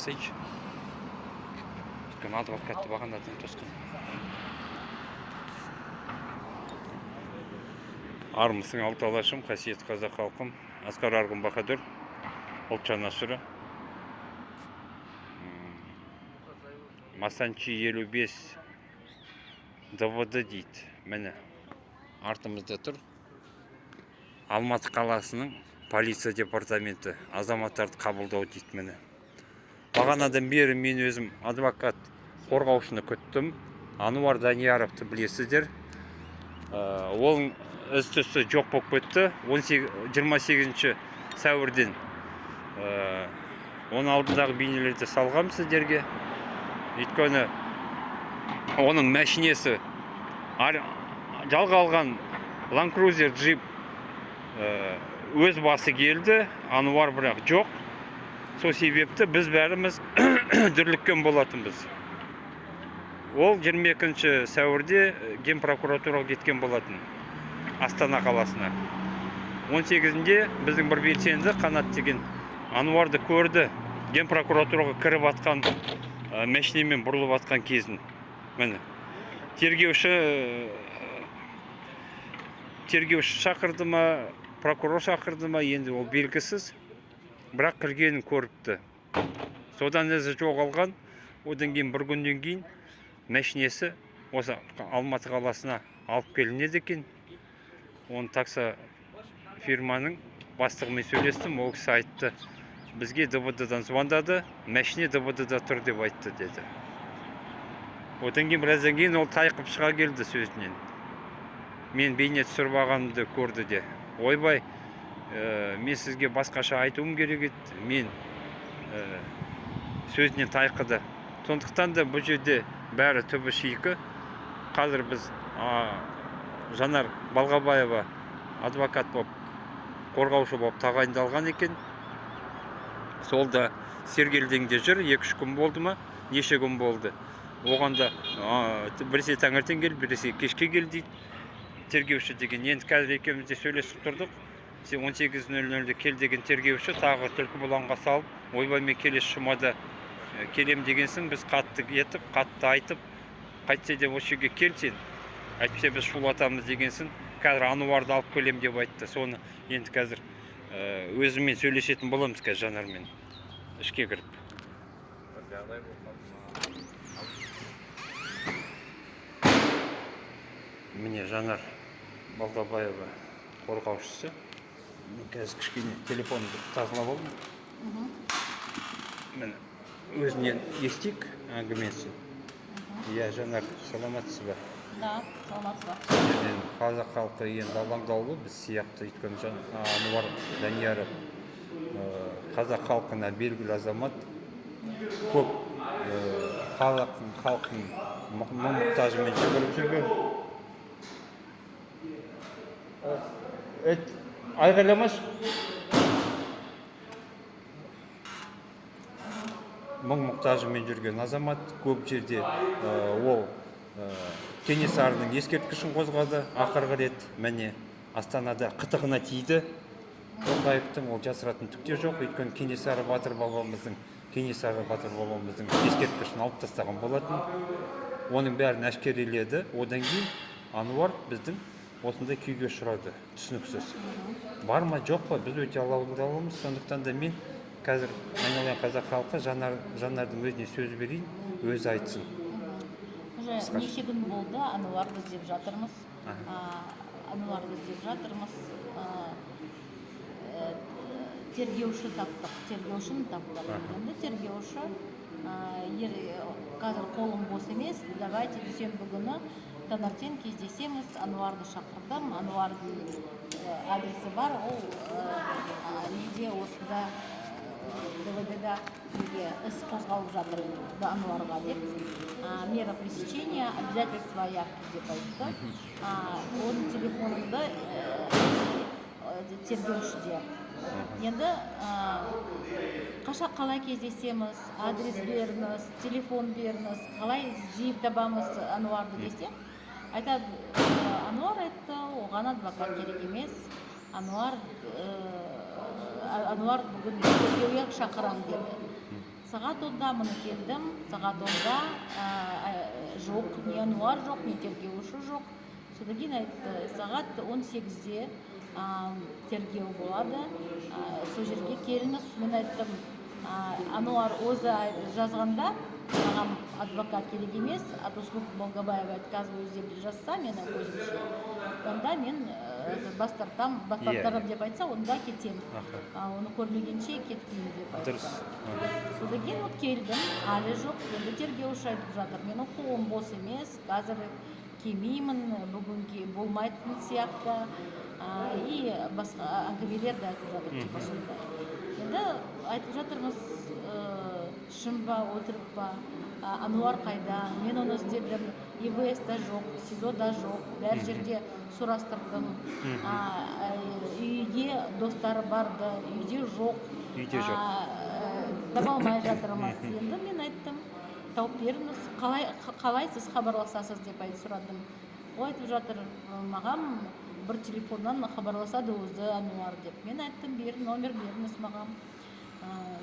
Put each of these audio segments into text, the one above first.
тастайыншы, өйткені адвокатты бағанадан тосқан. Армысың, алты алашым, қасиетті қазақ халқым! Асқар Арғын Бахадүр, ұлт жанашыры. Масанчи 55 ДВД дейді. Міне, артымызда тұр Алматы қаласының полиция департаменті, азаматтарды қабылдау дейді. Міне, бағанадан бері мен өзім адвокат қорғаушыны күттім. Ануар Данияровты білесіздер. Оның із түзсіз жоқ болып кетті 18 28 сәуірден. Оның алдындағы бейнелерді салғам сіздерге, өйткені оның мәшинесі, жалға алған Land Cruiser джип, өз басы келді, Ануар бірақ жоқ. Сол себепті біз бәріміз дүрліккен болатынбыз. Ол 22 сәуірде генпрокуратураға кеткен болатын, Астана қаласына. 18-інде біздің бір белсенді Қанат деген Ануарды көрді, генпрокуратураға кіріп атқан, мәшинемен бұрылып атқан кезін. Міне, тергеуші шақырды ма, прокурор шақырды ма, енді ол белгісіз, бірақ кіргенін көріпті. Содан ізі жоғалған. Одан кейін бір күннен кейін мәшинесі осы Алматы қаласына алып келінеді екен. Оны такса фирманың бастығымен сөйлестім, ол кісі айтты: «Бізге ДВД-дан звондады, мәшине ДВД-да тұр деп айтты», — деді. Одан кейін біраздан кейін ол тайқып шыға келді сөзінен. Мен бейне түсіріп алғанымды көрді де: «Ойбай, мен сізге басқаша айтуым керек еді», мен сөзінен тайқыды. Сондықтан да бұл жерде бәрі түбі шикі. Қазір біз Жанар Балғабаева адвокат болып, қорғаушы болып тағайындалған екен. Сол да сергелдеңде жүр. 2-3 күн болды ма, неше күн болды, оған да біресе таңертең кел, біресе кешке кел дейді тергеуші деген. Енді қазір екеуміз де сөйлесіп тұрдық. Сен 18:00-де кел деген тергеуші тағы түлкі бұлаңға салып, ойбай, мен келесі жұмада келем дегенсің, біз қатты етіп, қатты айтып, қайтсе де осы жерге кел сен, әйтпесе біз шулатамыз дегенсің, қазір Ануарды алып келем деп айтты. Соны енді қазір өзімен сөйлесетін боламыз қазір, Жанармен ішке кіріп. Жағдай болып қалды ма? Міне, Жанар Балғабаева, қорғаушысы. Мен қазір кішкене телефонымды тазалап алдым. Міне, өзінен естиік әңгімесін. Иә, Жанар, саламатсыз ба? Да, саламатсыз ба? Сіздерден қазақ халқы енді алаңдаулы біз сияқты, өйткені Ануар Данияров қазақ халқына белгілі азамат, көп қазақ халқының мұң мұқтажымен жүгіріп жүрген. Айғайламашы. Мұң мұқтажымен жүрген азамат. Көп жерде ол Кенесарының ескерткішін қозғады ақырғы рет. Міне, Астанада қытығына тиді Тоқаевтың, ол жасыратын түк те жоқ, өйткені Кенесары батыр бабамыздың ескерткішін алып тастаған болатын. Оның бәрін әшкереледі. Одан кейін Ануар біздің осындай күйге ұшырады. Түсініксіз, бар ма, жоқ па, біз өте алаңдаулымыз. Сондықтан да мен қазір, айналайын қазақ халқы, Жанардың өзіне сөз берейін, өзі айтсын. Уже Қысқаша. неше күн болды, Ануарды іздеп жатырмыз. Ануарды іздеп жатырмыз. Тергеуші таптық, тергеушіні таптық. Енді тергеуші қазір қолым бос емес, давайте дүйсенбі күні таңертең кездесеміз. Ануарды шақырдым, Ануардың адресі бар, ол неде, осында ДВД-да неге іс қозғалып жатыр Ануарға деп, мера пресечения, обязательство явки деп айтты. Оның телефонында тергеушіде. Енді қашан, қалай кездесеміз, адрес беріңіз, телефон беріңіз, қалай іздеп табамыз Ануарды десе, айтады, Ануар айтты, оған адвокат керек емес. Ануар бүгін тергеуге шақырамын деді. Сағат 10-да міне келдім, сағат 10-да жоқ, не Ануар жоқ, не тергеуші жоқ. Содан кейін айтты, сағат 18-де тергеу болады, сол жерге келіңіз. Мен айттым, Ануар өзі жазғанда, маған адвокат керек емес, от услуг Балгабаева отказываюсь деп жазса менің көзімше, онда мен бас тартам, бас тартарым деп айтса, онда кетемін. Оны көрмегенше кетпеймін деп айтты. Дұрыс. Содан кейін вот келдім, әлі жоқ. Енді тергеуші айтып жатыр, менің қолым бос емес, қазір келмеймін, бүгін болмайтын сияқты, и басқа әңгімелер де айтып жатыр, типа сондай. Енді айтып жатырмыз, шын ба, өтірік па, Ануар қайда? Мен оны іздедім, ИВС-та жоқ, СИЗО-да жоқ, бәр жерде сұрастырдым. Үйге достары барды, үйде жоқ. Үйде жоқ. Таба алмай жатырмыз. Енді мен айттым, тауып беріңіз, қалай сіз хабарласасыз деп сұрадым. Ол айтып жатыр, маған бір телефоннан хабарласады өзі Ануар деп. Мен айттым, номер беріңіз маған.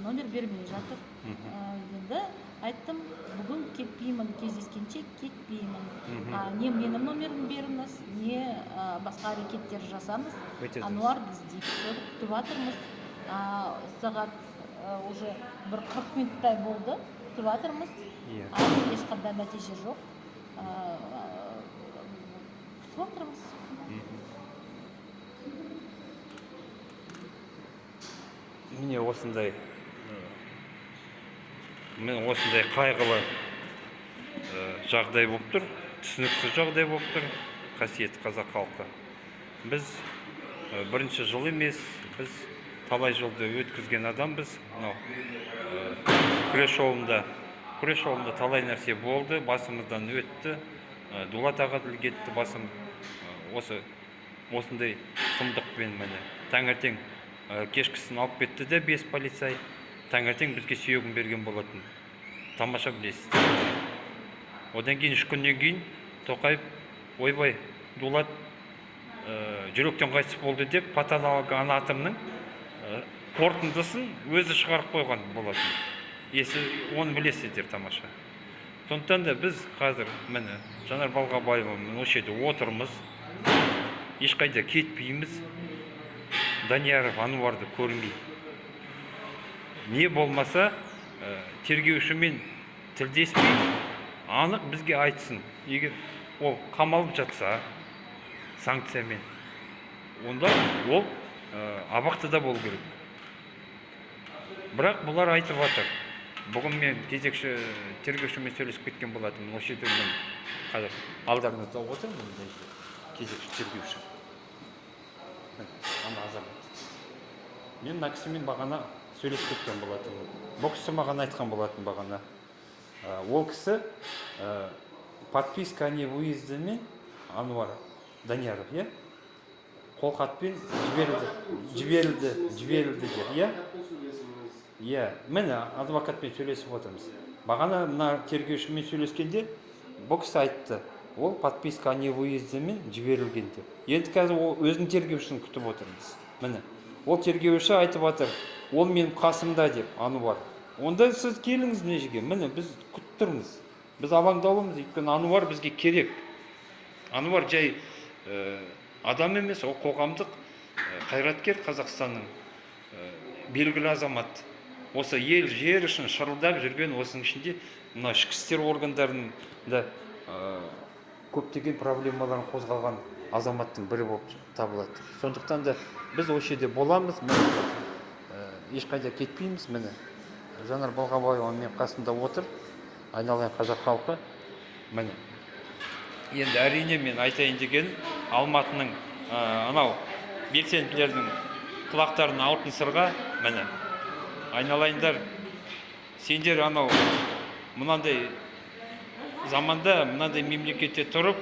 Номер бермей жатыр. Енді айттым, бүгін кетпеймін, кездескенше кетпеймін. Не менің номерімді беріңіз, не басқа әрекеттер жасаңыз. Өте дұрыс. Ануарды іздейік. Соны күтіп жатырмыз. Сағат уже бір 40 минуттай болды, күтіп жатырмыз. Әлі ешқандай нәтиже жоқ. Күтіп жатырмыз. Міне осындай, міне осындай қайғылы жағдай болып тұр, түсініксіз жағдай болып тұр. Қасиетті қазақ халқы. Біз бірінші жыл емес, біз талай жылды өткізген адамбыз. Мынау күрес жолында талай нәрсе болды, басымыздан өтті. Дулат Ағаділ кетті, басым осындай сұмдықпен міне таңертең кешкісін алып кетті де 5 полицай, таңертең бізге сүйегін берген болатын. Тамаша білесіз. Одан кейін 3 күннен кейін Тоқаев, ойбай, Дулат жүректен қайтыс болды деп патологоанатомның қорытындысын өзі шығарып қойған болатын. Есі, оны білесіздер тамаша. Сондықтан да біз қазір міне Жанар Балғабаева міне осы жерде отырмыз, ешқайда кетпейміз. Данияров Ануарды көрмей. Не болмаса, тергеушімен тілдеспей, анық бізге айтсын. Егер ол қамалып жатса санкциямен, онда ол абақтыда болу керек. Бірақ бұлар айтып жатыр. Бүгін мен кезекші тергеушімен сөйлесіп кеткен болатынмын. Осы жерде мен қазір алдарыңызда отырмын, мына жерде кезекші тергеуші. Ана азамат. Мен мына кісімен бағана сөйлесіп кеткен болатынмын. Бұл кісі маған айтқан болатын бағана. Ол кісі подписка о невыездімен Ануар Данияров, иә? Қолхатпен жіберілді деп, иә? Иә, міне адвокатпен сөйлесіп отырмыз. Бағана мына тергеушімен сөйлескенде бұл кісі айтты, ол подписка о невыездімен жіберілген деп. Енді қазір ол өзінің тергеушісін күтіп отырмыз. Міне, ол тергеуші айтып жатыр, ол менің қасымда деп, Ануар. Онда сіз келіңіз мына жерге, міне біз күтіп тұрмыз. Біз алаңдаулымыз, өйткені Ануар бізге керек. Ануар жай адам емес, ол қоғамдық қайраткер, Қазақстанның белгілі азамат. Осы ел жер үшін шырылдап жүрген, осының ішінде мына ішкі істер органдарының да көптеген проблемаларын қозғалған азаматтың бірі болып табылады. Сондықтан да біз осы жерде боламыз, міне, ешқайда кетпейміз. Міне Жанар Балғабаева менің қасымда отыр, айналайын қазақ халқы. Міне енді әрине мен айтайын деген, Алматының анау белсенділердің құлақтарына алтын сырға. Міне айналайындар, сендер анау мынандай заманда, мынандай мемлекетте тұрып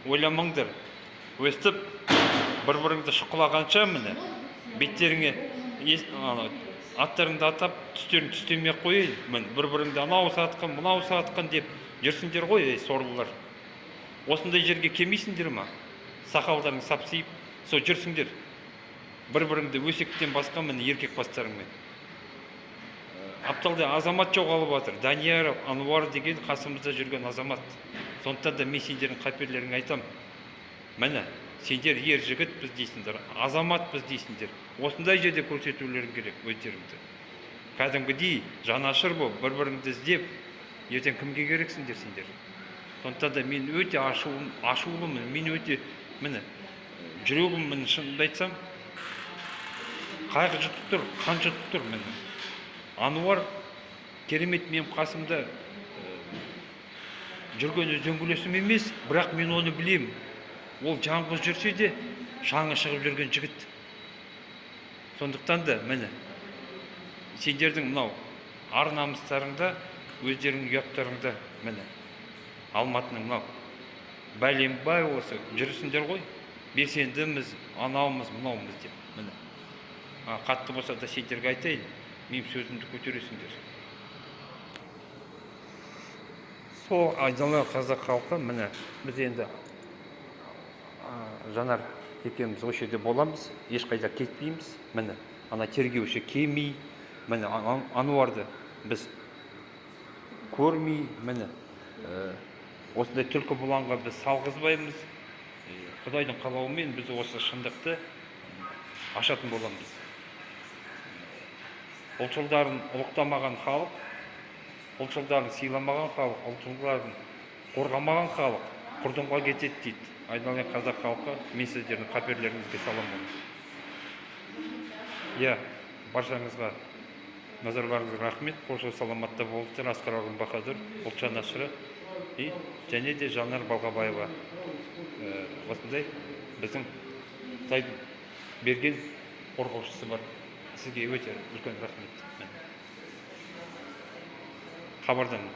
ойламаңдар. Өстіп бір-біріңді шұқылағанша, міне беттеріңе анау аттарыңды атап, түстерін түстемей ақ қояйын. Міне бір-біріңді анау сатқын, мынау сатқын деп жүрсіңдер ғой, ей сорлылар. Осындай жерге келмейсіңдер ма? Сақалдарың сапсиып, сол жүрсіңдер. Бір-біріңді өсектен басқа міне еркек бастарыңмен. Апталда азамат жоғалып жатыр. Данияров Ануар деген қасымызда жүрген азамат. Сондықтан да мен сендердің қаперлеріңе айтамын. Міне, сендер ер жігітпіз дейсіңдер, азаматпыз дейсіңдер. Осындай жерде көрсетулерің керек өздеріңді. Кәдімгідей жанашыр болып, бір-біріңді іздеп, ертең кімге керексіңдер сендер? Сондықтан да мен өте ашулымын, мен өте, міне, жүрегім, міне, шынымды айтсам, қайғы жұтып тұр, қан жұтып тұр, міне. Ануар керемет менің қасымда жүрген үзеңгілесім емес, бірақ мен оны білемін. Ол жалғыз жүрсе де шаңы шығып жүрген жігіт. Сондықтан да, міне, сендердің мынау ар намыстарыңда, өздеріңнің ұяттарыңда, міне, Алматының мынау бәленбай осы жүрсіңдер ғой, белсендіміз, анаумыз, мынаумыз деп, міне. Қатты болса да сендерге айтайын, менің сөзімді көтересіңдер. Сол айнала қазақ халқы, міне, біз енді Жанар екеуміз осы жерде боламыз, ешқайда кетпейміз. Міне, ана тергеуші келмей, міне, Ануарды біз көрмей, міне, осындай түлкі бұлаңға біз салғызбаймыз. Құдайдың қалауымен біз осы шындықты ашатын боламыз. Ұлтшылдарын ұлықтамаған халық, ұлтшылдарын сыйламаған халық, ұлтшылдарын қорғамаған халық құрдымға кетеді дейді. Айналайын қазақ халқы, мен сіздердің қаперлеріңізге саламын. Иә, баршаңызға назарларыңызға рахмет. Қош саламатта болыңыздар. Асқар Арғын Баһадүр, ұлт жанашыры и және де Жанар Балғабаева. Осындай біздің Құдайдың берген қорғаушысы бар. Сізге өте үлкен рахмет. Хабардан